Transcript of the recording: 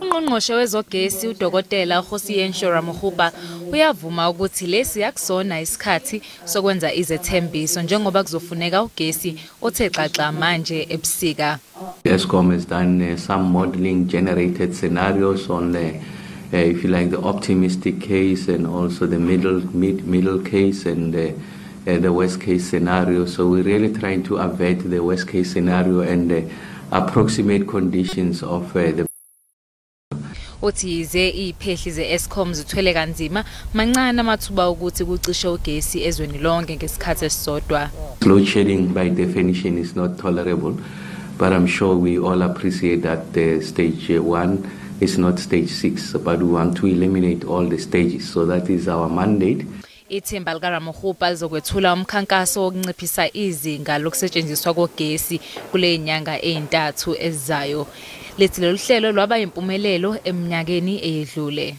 Ungqongqoshe wezogesi uDokotela Kgosientsho Ramokgopa uyavuma ukuthi lesi akusona isikhathi sokwenza izethembiso njengoba kuzofuneka ugesi othe xaxa manje ebusika. Eskom has done some modeling, generated scenarios on the, if you like, the optimistic case and also the middle case and the worst case scenario. So we're really trying to avert the worst case scenario and the approximate conditions of the Uthi yize iziphehli ze-Eskom zithwele kanzima, mancane amathuba okuthi kucishe ugesi ezweni lonke ngesikhathi esisodwa. Load shedding by definition is not tolerable, but I'm sure we all appreciate that the stage 1 is not stage 6, but we want to eliminate all the stages. So that is our mandate. Ithimba likaRamokgopa lizokwethula umkhankaso wokunciphisa izinga lokusetshenziswa kogesi kule nyanga ezintathu ezizayo. Lithi lolu hlelo lwaba impumelelo eminyakeni eyedlule.